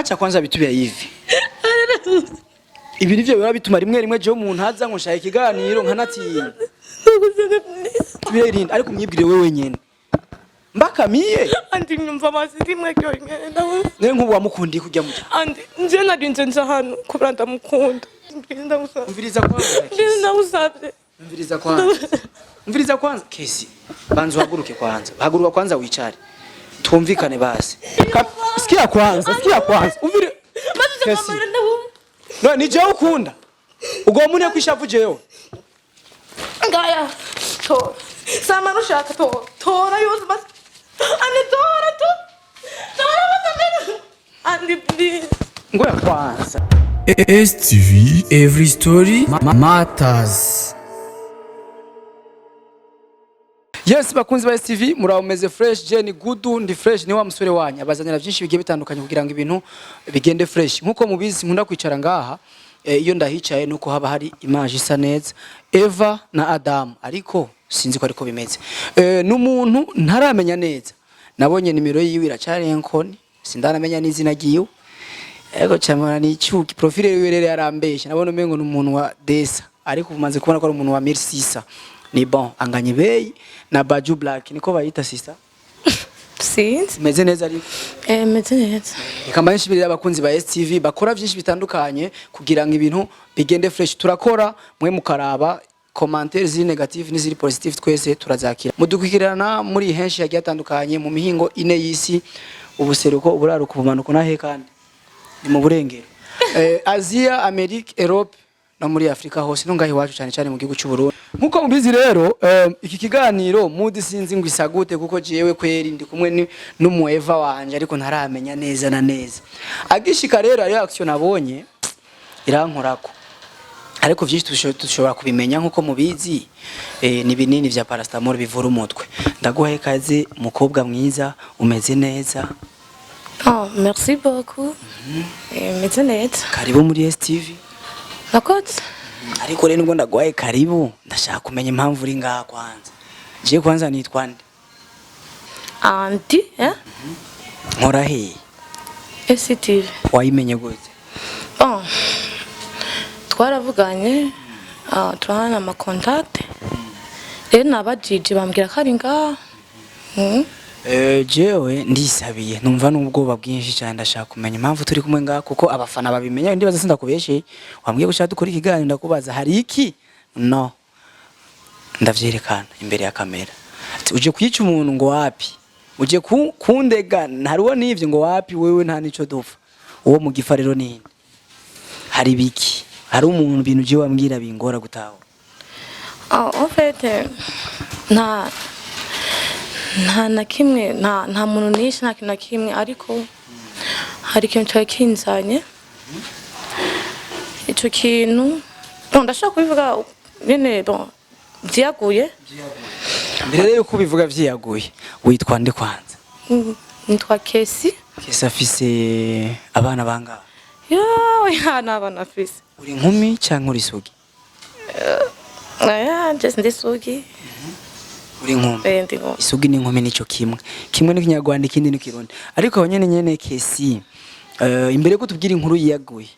Acha kwanza vitu vya hivi. Ibi nivyo biba bituma rimwe rimwe jewe umuntu aza ngo nshaka ikiganiro nkanatinya. Tubirinde, ariko umwibwire wewe wenyene. Mbakamiye. Andi, nyumva amazi rimwe ryonyene, ndabona. Nawe nk'ubu wamukundiye kujya mu Andi, nje narinze nza hano kubera ndamukunda. Ndagusabye. Umviriza kwanza. Ndagusabye. Umviriza kwanza. Umviriza kwanza. Kesi. Banza uhaguruke kwanza. Haguruka kwanza wicare. Twumvikane basi. Sikia kwanza, sikia kwanza. Umvire. Kesi. No, ni jewe ukunda. Ugomba une kwishavu jewe. Ngaya, tora sama nushaka, tora, tora yose basi. Andi, tora tu, tora basi. Andi, please. Ngoya kwanza. STV Every Story Matters. Yes, bakunzi ba STV, muraho, meze fresh? Jenny Gudu ndi fresh, ni wa musore wanyu abazanira byinshi bigiye bitandukanye kugira ngo ibintu bigende fresh. Nkuko mubizi, nkunda kwicara ngaha, iyo ndahicaye nuko haba hari image isa neza, Eva na Adam, ariko sinzi ko ariko bimeze. N'umuntu ntaramenya neza, nabonye nimero yiwe iracari enkoni, sindaramenya n'izina ryiwe. Ego chamana ni icyuki, profile yiwe rero yarambeshe, nabona umengo ni umuntu wa Desa, ariko umaze kubona ko ari umuntu wa Mirsisa. Ni bon, anganye bei na Baju Black, niko bayita sisa. Sinzi. Meze neza ariko? Eh, meze neza. Reka mbaye nshimira abakunzi ba STV bakora byinshi bitandukanye kugira ngo ibintu bigende fresh. Turakora, mwe mukaraba commentaires ziri negative n'iziri positive, twese turazakira. Mudukurikirana muri henshi hagiye hatandukanye mu mihingo ine y'isi: ubuseruko, uburaruko, ubumanuko nahe kandi ni mu burengero, Asia, Amerique, Europe no muri Afrika hose, no ngaho iwacu cyane cyane mu gihugu cy'u Burundi. Nkuko mubizi rero, iki kiganiro mudi sinzi ngo isagute, kuko jewe kweri ndi kumwe n'umu Eva wanje, ariko ntaramenya neza na neza. Agishika rero, ari action nabonye irankorako, ariko byinshi dushobora kubimenya. Nkuko mubizi, ni binini vya paracetamol bivura umutwe. Ndaguhaye ikaze, mukobwa mwiza, umeze neza? Oh, merci beaucoup. Meze neza. Karibu muri STV. Nakoze. Ariko rero nubwo ndaguhaye karibu, ndashaka kumenya impamvu uri ngaha kwanza. Je kwanza nitwa nde? Andi, eh? Nkora hehe? STV. Wayimenye gute? Bon, twaravuganye, turahana ama contact. Rero nabajije bambwira ko ari ngaha. Jewe ndisabiye, numva n'ubwoba bwinshi cyane. Ndashaka kumenya impamvu turi kumwe ngaha, kuko abafana babimenya ndibaza sindakubeshe. Wambwiye ko ushaka dukora ikiganiro, ndakubaza hari iki, no ndavyerekana imbere ya kamera. Ati, uje kwica umuntu ngo wapi, uje kundega hariho n'ivyo ngo wapi, wewe nta nico dupfa. Uwo mu gifa rero ninde? Hari biki? Hari umuntu ibintu je wambwira bingora gutahura. Ah, en fait, nta na kimwe, nta muntu nishe, nta kintu na kimwe, ariko hari ikintu cyari kinzanye. Ico kintu, bon, ndashaka kubivuga nyene, bon, vyaguye. Mbere rero yuko ubivuga vyiyaguye, witwa nde kwanza? Nitwa Kesi. Kesi afise abana bangahe? Yawe, nta n'abana afise. Uri inkumi canke uri isugi? Aya, je ndi sugi. Uri inkumi? Eh, ndi inkumi. Isugi n'inkumi nico kimwe, kimwe ni Kinyarwanda, ikindi ni Kirundi. Ariko aho nyene nyene, Kesi, imbere yuko tubwira inkuru yiyaguye,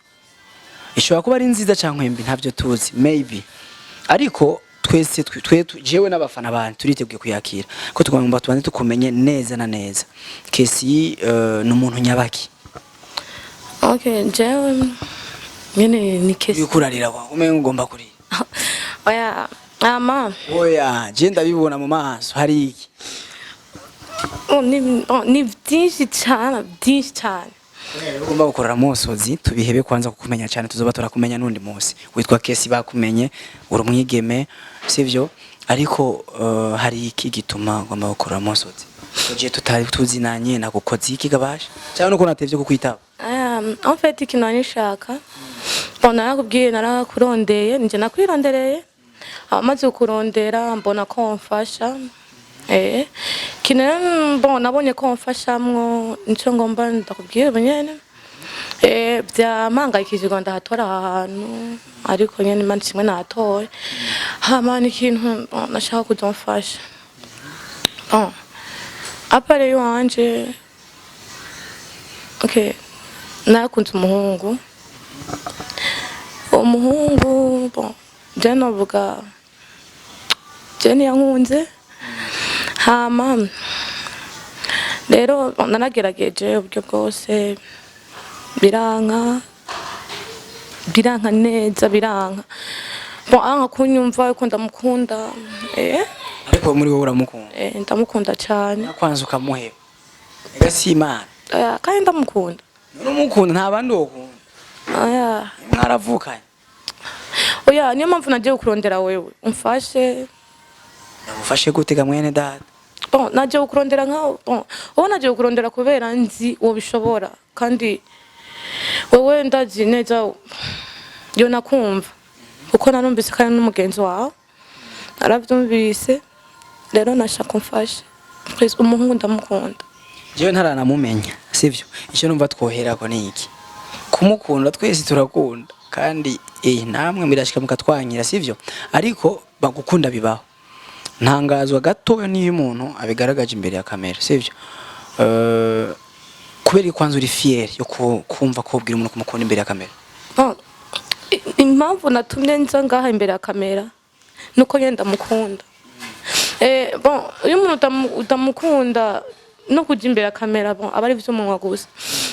ishobora kuba ari nziza canke mbi, ntavyo tuzi, maybe, ariko twese jewe n'abafana banje turiteguye kuyakira, ko tugomba tubanze tukumenye neza na neza. Kesi, ni umuntu nyabaki? Okay, jewe nyene ni Kesi. Uriko urarira kwa umenga ugomba kurira. Oya, ama Oya, je ndabibona mu maso, hari iki? Oh, ni byinshi cyane, byinshi cyane. Ugomba gukorera musozi, tubihebe kwanza kukumenya cyane, tuzoba turakumenya n'undi munsi. Witwa Kesi, bakumenye, uri umwigeme, sivyo? Ariko hari iki gituma ugomba gukorera musozi uje tutari tuzinanye? Nagukoze iki gabasha, cyangwa nuko natevye kukwitaba? En fait, ikintu nari nshaka, bon, narakubwiye, narakurondeye, ninjye nakwirondereye. Amaze kukurondera mbona ko mfasha. Ikintu rero, bon, nabonye ko mfashamwo, nico ngomba ndakubwira ubu nyene. Byampangayikishije ngo ndahatora aha hantu, ariko nyene Imana ishimwe nahatoye. Hama ni ikintu, bon, nashaka kuzomfasha. Bon, à part iwanje, okay, Narakunze umuhungu. Uwo muhungu, bon, je novuga je ntiyankunze. Hama rero, bon, naragerageje uburyo bwose, biranka, biranka neza, biranka. Bon, anka kunyumva yuko ndamukunda. Ariko muri wowe uramukunda? Eh, ndamukunda cyane. Kwanza ukamuheba, ega si Imana. Kandi ndamukunda. None umukunda, nta bandi wokunda? Oya. Mwaravukanye? Oya, niyo mpamvu nagiye kurondera wewe umfashe. Ndagufashe gute ga mwene data? Bon, nagiye kurondera nka, bon, wowe nagiye kurondera kubera nzi wobishobora, kandi wewe ndazi neza yo nakumva, kuko narumvise kandi n'umugenzi wawe narabyumvise. Rero nashaka umfashe please, umuhungu ndamukunda. Jewe ntaranamumenya, sivyo? Icyo numva twoherako ni iki: kumukunda twese turakunda, kandi namwe mirashika mukatwanyira, sivyo? Ariko bagukunda bibaho. Ntangazwa gatoya niyo umuntu abigaragaje imbere ya kamera, sivyo? Kubera ko kwanza uri fier yo kumva ko ubwira umuntu kumukunda imbere ya kamera. Bon, impamvu natumye nza ngaha imbere ya kamera nuko nyine ndamukunda. Bon, iyo umuntu utamukunda, no kujya imbere ya kamera, bon, aba ari ivy'umunwa gusa.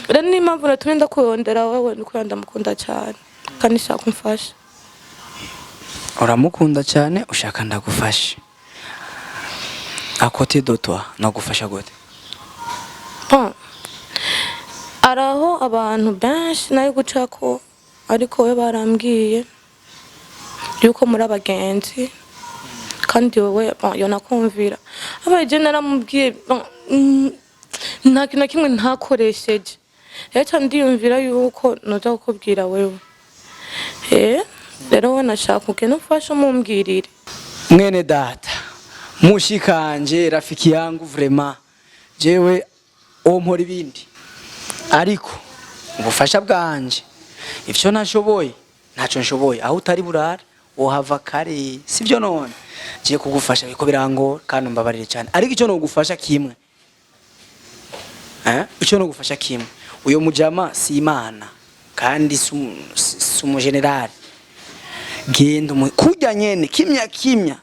Rero niyo impamvu natumye ndakurondera wewe, nuko ndamukunda cyane kandi nshaka umfashe. Uramukunda cyane, ushaka ndagufashe. À côté de toi, nagufasha gute? Bon, araho abantu benshi nayo gucako, ariko we barambwiye yuko muri abagenzi, kandi wowe, bon, yo nakumvira. Abaye je naramubwiye, bon, nta kintu na kimwe ntakoresheje. Rero ca ndiyumvira yuko noza kukubwira wewe. Rero we nashaka ugende umfashe, umumbwirire. Mwene data, mushikanje, rafiki yangu, vraiment jewe ompora ibindi, ariko ubufasha bwanje ivyo ntashoboye, ntacyo nshoboye. Aho utari burara wohava kare, sivyo? None je kugufasha biko birangora, kandi umbabarire cyane, ariko icyo nogufasha kimwe, icyo nogufasha kimwe: uyo mujama si Imana, kandi si umugenerali. Genda kurya nyene kimya kimya.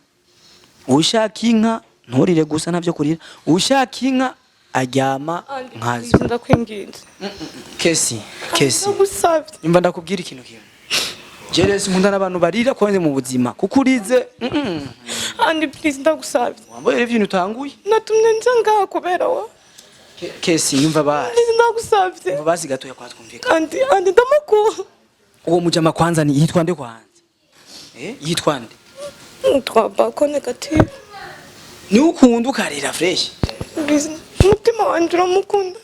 Ushaka inka nturire gusa, ntavyo kurira. Ushaka inka aryama nkazo. Ndakwinginze. Kesi, kesi. Ndagusavye. Imva ndakubwira ikintu kimwe: jeresi nkunda n'abantu barira kwanze mu buzima, kuko urize. Andi, please, ndagusavye. Wambaye rero ibintu utanguye. Natumye nza ngaha kubera wowe. Kesi, yumva basi. Please, ndagusavye. Yumva basi gatoya kwa twumvikana. Andi, Andi, ndamukunda. Uwo mujama kwanza ni yitwa nde kwanza? Yitwa nde? Twabako negative. Ni ukunda ukarira fresh. Please, umutima wanje uramukunda.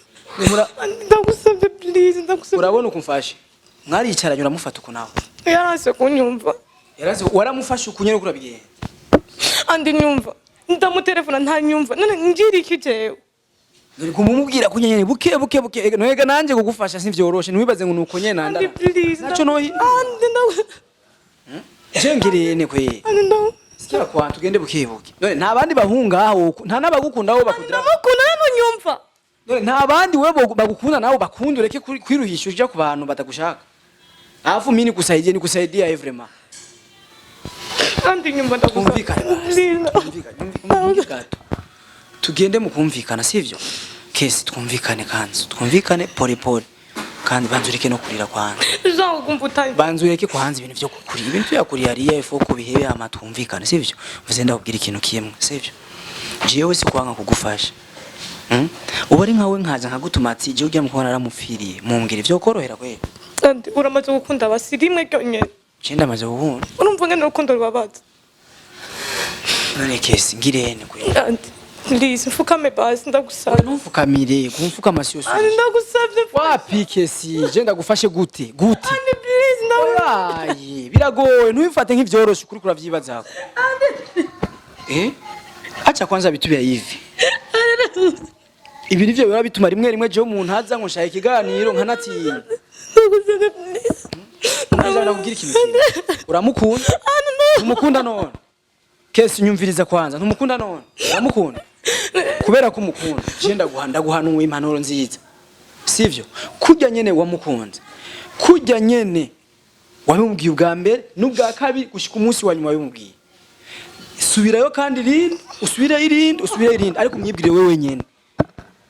Andi, ndagusavye, please, ndagusavye. Urabona ukumfashe, mwaricaranye, uramufata uku nawe? Yaranse kunyumva. Yarazi waramufashe ukunyere kurabigenza. Andi, nyumva, ndamutelefona ntanyumva. None ngira iki jewe? Dore kumumubwira kunyenyene buke buke buke. Ega noega nanje kugufasha sivyoroshe, ntiwibaze ngo nuko nyene Andi, nanda. please. Naco nohi. Andi, ndagu Je ngirene kwe. Andi, ndagu Sikia kwa tugende buke buke. None nta bandi bahunga aho, nta n'abagukunda aho bakudira? Ndamukunda, none nyumva. None nta bandi wewe bagukunda nawe bakunda? Ureke kwiruhisha uja ku bantu batagushaka. Alafu mimi nikusaidie, nikusaidia vraiment. Andi, nyumva, ndagusavye. Twumvikane basi. Please. Twumvikane, twumvikane gato. Tugende mu kumvikana, sivyo? Kesi, twumvikane kanzu. Twumvikane pole pole. Kandi banza ureke no kurira kwanza. Jean, ukumva utanyumva. Banza ureke kwanza ibintu vyo kukurira. Ibintu yakuriye ariya ifo kubihebe, ama twumvikane, sivyo? Mvuze ndakubwira ikintu kimwe, sivyo? Jewe si kwanga kugufasha. Ubu ari nkawe nkaza nkagutuma ati jewe ujya mukobwa naramupfiriye. Mumbwira, ivyo korohera kweli? Andi, uramaze gukunda basi rimwe ryonyene? Je ndamaze gukunda. Urumva ngene urukundo rubabaza? None Kesi, ngirene kweli. Andi, please, mfukame basi, ndagusavye. Ntumfukamire, kumfukama siyo Andi, solution. ndagusavye. Wapi Kesi, je ndagufashe gute? Gute? Andi, please, ndagusavye. Oyaye, biragoye, ntubifate nk'ivyoroshe kuri kuravyibazako. Acha kwanza vitu vya hivi. Ibi nivyo biba bituma rimwe rimwe jewe umuntu aza ngo nshaka ikiganiro nkanatinya. Ndagusavye, please. Neza, ndakubwira ikintu kimwe. Uramukunda? Ntumukunda none? Kesi, nyumviriza kwanza, ntumukunda none? Uramukunda? Kubera ko umukunda, je ndaguha, ndaguhanuye impanuro nziza. Sivyo? Kurya nyene wamukunze, kurya nyene wabimubwiye ubwa mbere n'ubwa kabiri, gushika umunsi wa nyuma wabimubwiye. Subirayo kandi irindi, usubireyo irindi, usubireyo irindi, ariko umwibwire wewe nyene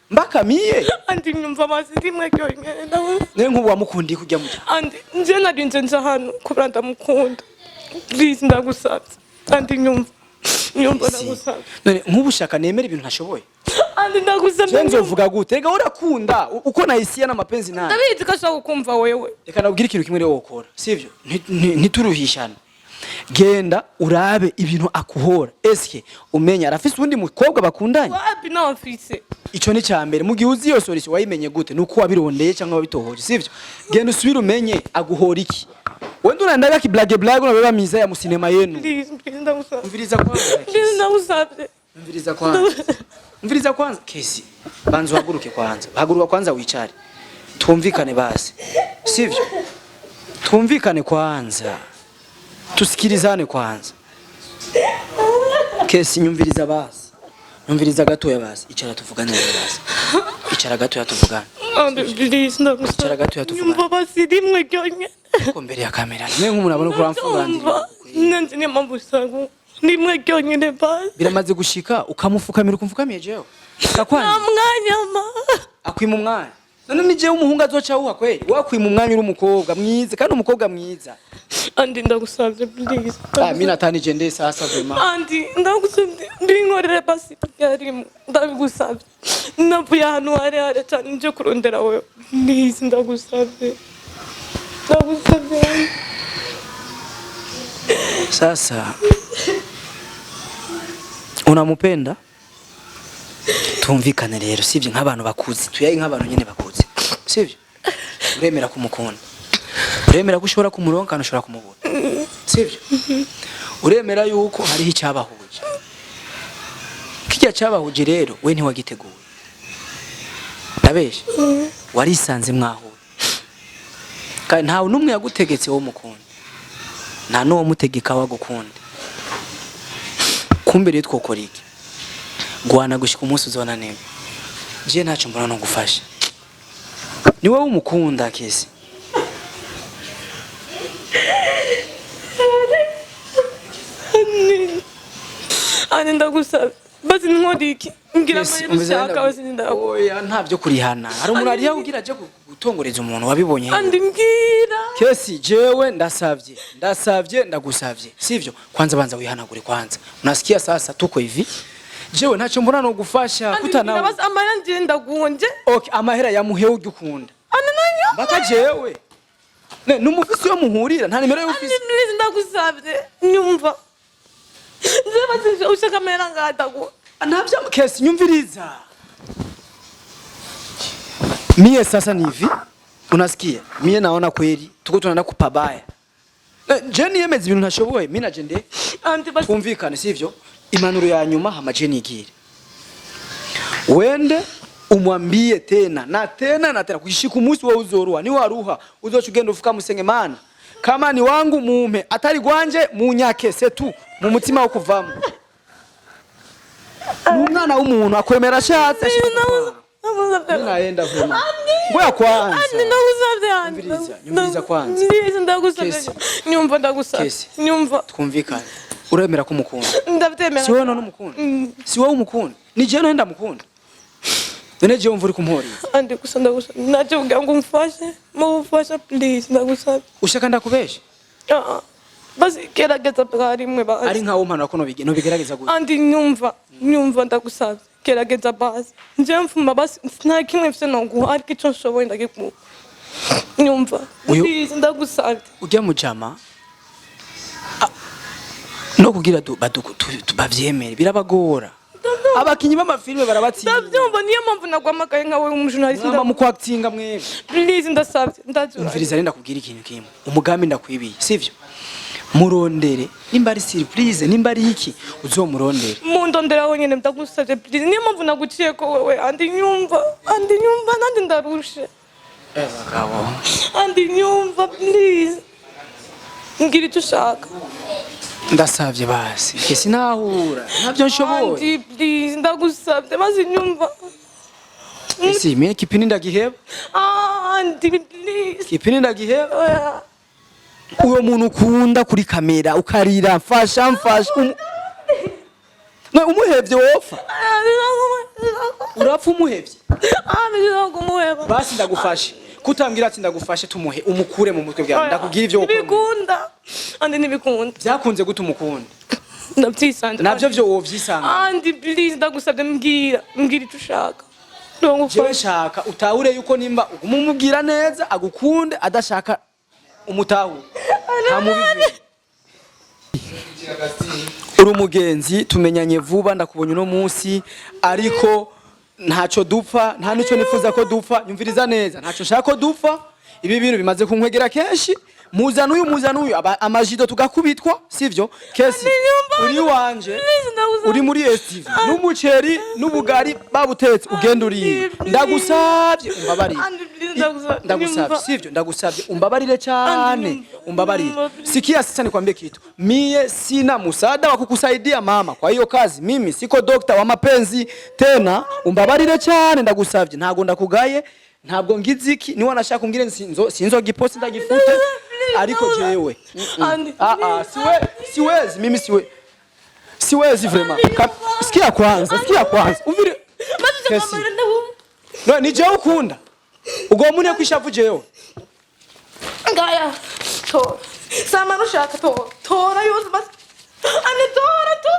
mbakamiye. Andi, nyumva basi rimwe ryonyene, ndawe. Niyo nk'ubu wamukundiye kujya mu Andi, nje narinze nza hano kubera ndamukunda. Please, ndagusabye Andi, nyumva, nyumva, ndagusabye. None nk'ubu ushaka nemera ibintu ntashoboye? Andi, ndagusabye. Je nzovuga gute? Rega urakunda uko na hisia n'amapenzi nayo. Ndabizi ko ashaka kukumva wewe. Reka nabwire ikintu kimwe rero wokora, sivyo? Ntituruhishane. Genda urabe ibintu akuhora, eske umenya arafise uwundi mukobwa bakundanye? Wapi, nawe mfise. Ico ni cambere. Mu gihe uzi iyo solution, wayimenye gute? Nuko wabirondeye cyangwa wabitohoje, sivyo? Genda usubire umenye aguhora iki. Wenda unaendaga kiblage blage, unabeba miza ya musinema yenu. Please, please, ndagusabye. Umviriza kwanza. Please, ndagusabye. Umviriza kwanza, umviriza kwanza Kesi, banza uhaguruke kwanza, haguruka kwanza wicare, twumvikane basi, sivyo? Twumvikane kwanza, tusikilizane kwanza. Kesi, nyumviriza basi, nyumviriza gatoya basi, icara tuvugane rero basi, icara gatoya tuvugane. Andi, please, ndagusabye. Icara gatoya tuvugane. Nyumva basi rimwe ryonyene. Ko mbere ya kamera niwe nk'umuntu abona ko uramfuganira. Ndumva nanje, niyo mpamvu usanga rimwe ryonyene basi. Biramaze gushika ukamufukamira, ukumfukamiye jewe? Nta Akwanya mwanya ma. Akwima umwanya. None ni jewe umuhungu azoca awuha kweli? Wakwima umwanya uri umukobwa mwiza, kandi umukobwa mwiza. Andi, ndagusabye, please. Ah, mimi natanije nde sasa vraiment. Andi, ndagusabye, binkorere basi rimwe, ndabigusabye. Navuye ahantu harehare cyane nje kurondera wewe. Please, ndagusabye, ndagusabye. Sasa unamupenda? Tumvikane rero, sivyo? Nk'abantu bakuze, tuyaye nk'abantu nyene bakuze, sivyo? Uremera kumukunda, uremera ko ushobora kumuronka kandi ushobora kumubura, sivyo? Uremera yuko hariho icyabahuje. Kijya cyabahuje rero we ntiwagiteguye, ndabeshe? Warisanze mwahuye, kandi ntawe n'umwe yagutegetse wowe mukunda, nta n'uwo mutegeka wagukunda. Kumbe rero twokora iki? Gwana gushika umunsi uzona neza. Je ntacyo mbona no gufasha, ni wowe umukunda Kesi. Andi, ndagusabye basi, nkora iki? Mbwira Kesi, amahera ushaka basi, ndaguha. Oya, ntabyo kurihana. Hari umuntu ariha kugira aje gutongoreza umuntu? Wabibonye he? Andi, mbwira. Kesi, jewe ndasavye, ndasavye, ndagusavye, sivyo? Kwanza banza wihanagure kwanza. Unasikia? Sasa tuko hivi, jewe ntacyo mbona no gufasha. Andi, Kuta mbwira nawe. basi amahera ngiye ndaguha nje. Okay, amahera yamuhewe ujya ukunda. Andi, nanyo. Mbaka jewe ne numufisi yo muhurira, nta nimero Andi, y'ufisi. please, ndagusabye, nyumva nje basi, ushaka amahera ngaha ndaguha. Ntabyo Kesi, nyumviriza. Mie sasa ni hivi, unasikia? Mie naona kweli tuko tunaenda kupabaya. Je niyemeza ibintu ntashoboye, mimi naje nde. Andi, basi. Twumvikane, sivyo? Impanuro ya nyuma, hama je nigire. Wende umwambie tena na tena na tena kushika umunsi wowe uzoruha. Ni waruha uzoca ugenda ufuka musenge mana, kama ni wangu mumpe, atari gwanje munyake setu mu mutima wo kuvamo. Ni umwana w'umuntu akwemera ashatse ashaka. Mimi naenda vema. Ngoya kwanza. Andi, ndagusabye Andi. Nyumviriza, nyumviriza kwanza. Please, ndagusabye. Kesi. Nyumva, ndagusabye. Kesi. Nyumva. Twumvikane, uremera ko umukunda? Ndabyemera. Si wowe none umukunda? Si wowe umukunda? Ni jewe none ndamukunda? None jewe umva uri kumuhorera? Andi, gusa ndagusabye, ntacyo kugira ngo umfashe mu bufasha, please, ndagusabye. Ushaka ndakubesha? Ah, basi gerageza bwa rimwe basi. Ari nkawo mpanura ko nobigerageza gute? Andi, nyumva, nyumva, ndagusabye, gerageza basi. Njyewe mfuma basi, nta kimwe mfite noguha, ariko icyo nshoboye ndagikuha. Nyumva. Please, ndagusabye. Ujya mu jama no kugira bavyemere birabagora. Abakinyi b'amafilime barabatinya. Ndabyumva, niyo mpamvu naguhamagaye nkawe umujournaliste. Mwama mu kwakitinga mwebwe. Please, ndasabye, ndajura. Umviriza rero, ndakubwira ikintu kimwe. Umugambi ndakwibiye, sivyo? Murondere, nimba ari surprise, nimba ari iki, uzomurondere. Mundondera wenyine, ndagusabye, please. Niyo mpamvu naguciye ko wewe. Andi, nyumva, Andi, nyumva, nandi ndarushe. Bagabo. Andi, nyumva, please, mbwira icyo ushaka. Ndasavye basi ke, sinahura, ntabyo nshoboye. Andi, please, ndagusabye maze nyumva. Ese mimi kipindi ndagiheba. Ah, Andy, please. Kipindi ndagiheba. Oya. Uwo muntu ukunda kuri kamera ukarira, mfasha, mfasha. No, umuhevye wopfa. Urapfa umuhevye. Kumuheba. Basi ndagufashe. Kutambwira ati ndagufashe, tumuhe, umukure mu mutwe bwawe. Ndakubwira ivyo wokora. Ntibikunda, Andy, ntibikunda. Byakunze gute umukunda? Ndavyisanze. Navyo vyo wovyisanga. Andy, please, ndagusabye, mbwira, mbwira icyo ushaka. Jewe Ndagufasha. nshaka utahure yuko nimba uguma umubwira neza agukunde, adashaka umutahure nta mubivuye. Uri umugenzi, tumenyanye vuba, ndakubonye uno munsi, ariko ntacyo dupfa, nta n'icyo nifuza ko dupfa. Nyumviriza neza, ntacyo nshaka ko dupfa. Ibi bintu bimaze kunkwegera kenshi, muzana uyu, muzana uyu, amajido tugakubitwa, sivyo? Kesi, uri wanje, uri muri STV, n'umuceri n'ubugari babutetse, ugenda uriye. Ndagusabye umbabarire. Andy, please, ndagusabye. Ndagusabye, sivyo? Ndagusabye umbabarire cyane, umbabarire. Sikia sasa nikwambie kitu, mie sina msaada wa kukusaidia mama kwa hiyo kazi. Mimi siko dokta wa mapenzi tena. Umbabarire cyane, ndagusabye. Ntabwo ndakugaye, ntabwo ngize iki. Niba nashaka umbwire, sinzo giposti ndagifute, ariko jewe Andy, ah ah, siwe, siwezi mimi, siwe, siwezi vraiment. Sikia kwanza, sikia kwanza, umvire Kesi. No, ni jewe ukunda ugomba une kwishavu jewe. Ngaya, tora sama nushaka, tora, tora yose basi. Andy, tora tu,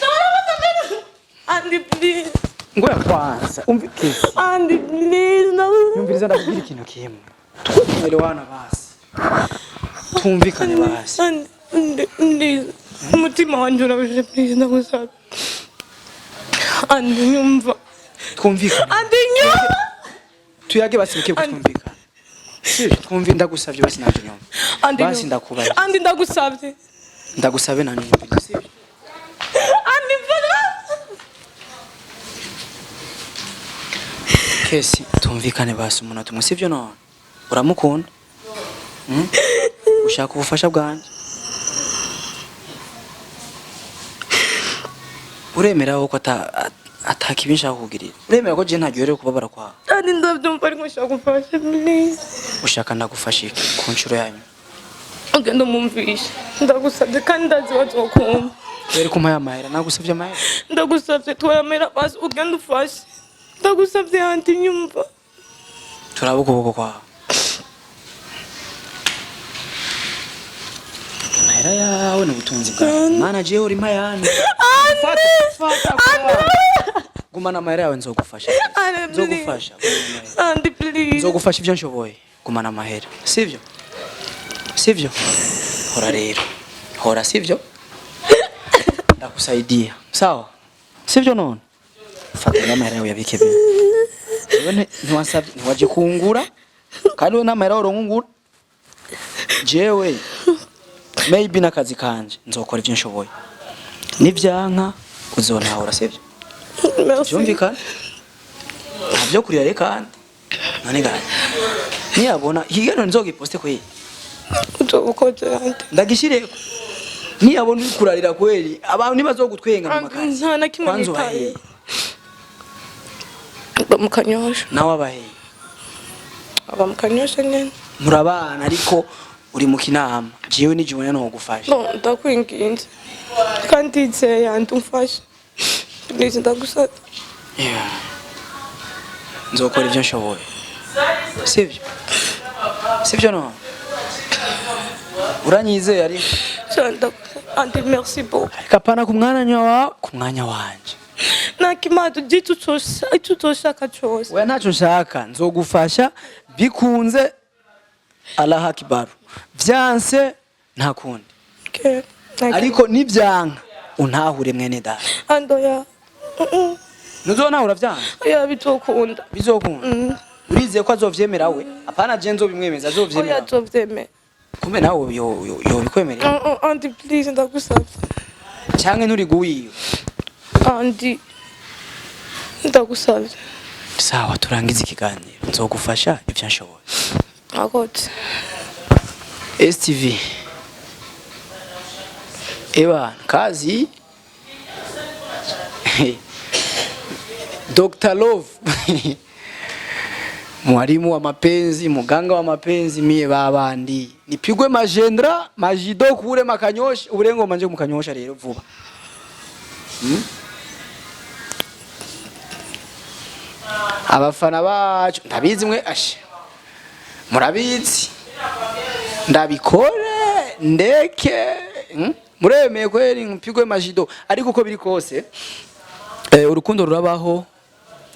tora basi. Andy, please. Ngoya kwanza umvi Kesi. Andy, please, no. Nyumviriza, ndakubwira ikintu kimwe, tukuelewana basi, tumvikane basi. Andy, Andy, please, umutima wanje urabije, please, ndagusabye. Andy, nyumva. Twumvikane. Andy, nyumva. Tuyage basi bike, twumvikane. Sivyo, twumvi, ndagusavye basi nanje nyumva. Andy, Basi nyumva. ndakubaye. Andy, ndagusabye. Ndagusabe nanje nyumviriza, sivyo? Andy, mfasha. Kesi, tumvikane basi umunota umwe, sivyo? None uramukunda? Mm? Ushaka ubufasha bwanjye? Uremera ko atakibi nshaka kukugirira? Uremera ko je ntaryoherewe kubabara kwawe? Andy, ndabyumva, ariko nshaka gufasha, please. Ushaka ndagufasha iki ku nshuro yanyu? Ugenda umumvishe, ndagusabye, kandi ndazi bazokumva. Kubera ko umpaye amahera? Nagusavye amahera? Ndagusabye, twayamera basi, ugenda ufashe, ndagusabye. Andy, nyumva. Turaba ukuboko kwawe. Amahera yawe ni ubutunzi bwawe. Mana, jewe uri mpayane. Fata, fata kwa. Gumana amahera yawe, nzogufasha. Andy, please. Nzogufasha, gumana amahera. Andy, please. Nzogufasha ibyo nshoboye. Gumana amahera, sivyo? Sivyo? Hora rero, hora, sivyo? Ndakusaidia, sawa? Sivyo? None fata rero amahera yawe, yabike bene. Wewe ntiwansabye, ntiwaje kungura, kandi we n'amahera woronka. Jewe maybe n'akazi kanje, nzokora ibyo nshoboye. Nivyanka uzontahura, sivyo? Merci. Byumvikana, nta byo kurira rero. Kandi none gani niyabona ikiganiro nzogiposte kweli? Uzobukoze, Andy. Ndagishireko, niyabona uri kurarira kweli, abantu ntibazogutwenga mu Andy, makazi. nta na kimwe Kwanza nitaye. ubaheye? Aba mu Kanyosha. Nawe abaheye? Aba mu Kanyosha nyene. Murabana, ariko uri mu Kinama, jewe nijibona ntogufasha. Bon, ndakwinginze kandi nzeye, Andy, umfashe, please, ndagusabye. Yeah. Nzokora ibyo nshoboye, sibyo? Sibyo? No, uranyizeye ariko? Cyane, ndagusabye. Andy, merci beaucoup. Ariko apana ku mwanya wawe, ku mwanya wanje. Nta kimato icyo uzoshaka cyose. Oya, ntacyo nshaka. Nzogufasha bikunze, Allahu Akbar. Vyanse nta kundi. Okay. Ariko nivyanka untahure, mwene data. Andy, oya. Ntuzonahura vyanka? Oya, bizokunda. Bizokunda? Urizeye ko azovyemera we? Apana je nzobimwemeza, Oya. azovyemera? Azovyemera. Kumbe nawe yobikwemerera? Andy, please, ndagusabye. Canke nturi guwiwe? Andy, ndagusabye. Sawa, turangize ikiganiro. Nzogufasha ivyo nshoboye. Akoze. STV. Ewa, kazi. Dr. Love. Mwalimu wa mapenzi, muganga wa mapenzi, mie babandi nipigwe majendra majido kure makanyosha uburengo manje mukanyosha rero vuba. Abafana bacu ndabizi mwe ashe murabizi ndabikore ndeke. Muremeye kweri mpigwe majido, ariko uko biri kose urukundo rurabaho,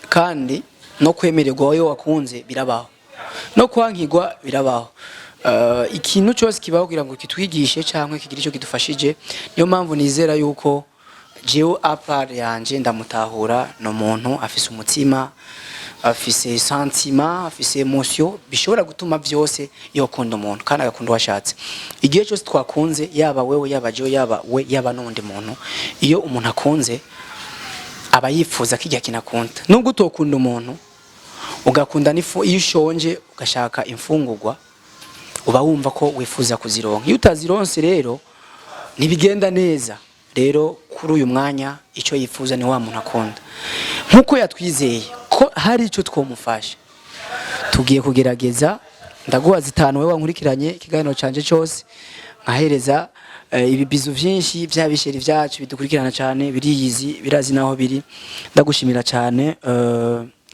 kandi no kwemererwa iyo wakunze birabaho, no kwankigwa birabaho. Ikintu cyose kibaho kugira ngo kitwigishe cyangwa kigire icyo kidufashije. Niyo mpamvu nizera yuko jewe à part yanje ndamutahura, ni umuntu afise umutima, afise sentiment, afise émotion bishobora gutuma byose yokunda umuntu kandi agakunda uwashatse. Igihe cyose twakunze, yaba wewe, yaba jewe, yaba we, yaba n'undi muntu, iyo umuntu akunze aba yifuza ko igihe kinakunda. Nubwo utokunda umuntu, ugakunda n'ifu, iyo ushonje ugashaka imfungurwa uba wumva ko wifuza kuzironka. Iyo utazironse rero ntibigenda neza. Rero kuri uyu mwanya icyo yifuza ni wa muntu akunda. Nkuko yatwizeye ko hari icyo twomufasha, tugiye kugerageza. Ndaguha zitanu wowe wankurikiranye ikiganiro canje cyose, nkahereza ibibizu vyinshi vya bisheri vyacu bidukurikirana cyane, biriyizi, birazi naho biri. Ndagushimira cyane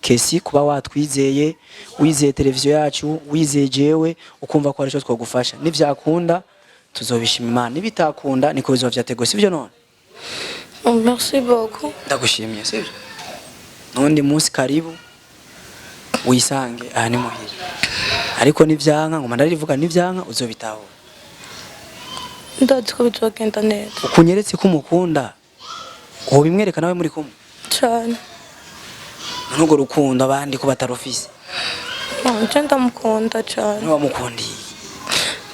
Kesi kuba watwizeye, wizeye televiziyo yacu, wizeye jewe, ukumva ko hari icyo twagufasha. Nivyakunda tuzobishima Imana, nibitakunda niko bizoba vyateguwe, sivyo none? Oh, merci beaucoup. Ndagushimiye, sivyo? Nundi munsi karibu wisange aha ni muhira, ariko nivyanka ngoma ndarivuga, nivyanka uzobitahura. Ndazi ko bizogenda neza. Ukunyeretse ko umukunda, wobimwereka nawe muri kumwe? Cane. None urwo rukundo abandi ko batarufise? Bon, je ndamukunda cane. Ntiwamukundiye?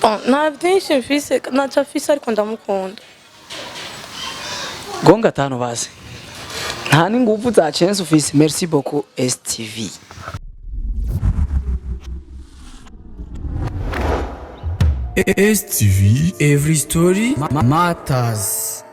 Bon, nta byinshi mfise, ntacyo afise, ariko ndamukunda. Gonga tano basi, nta n'inguvu za chance ufise. Merci beaucoup STV. STV Every Story Matters.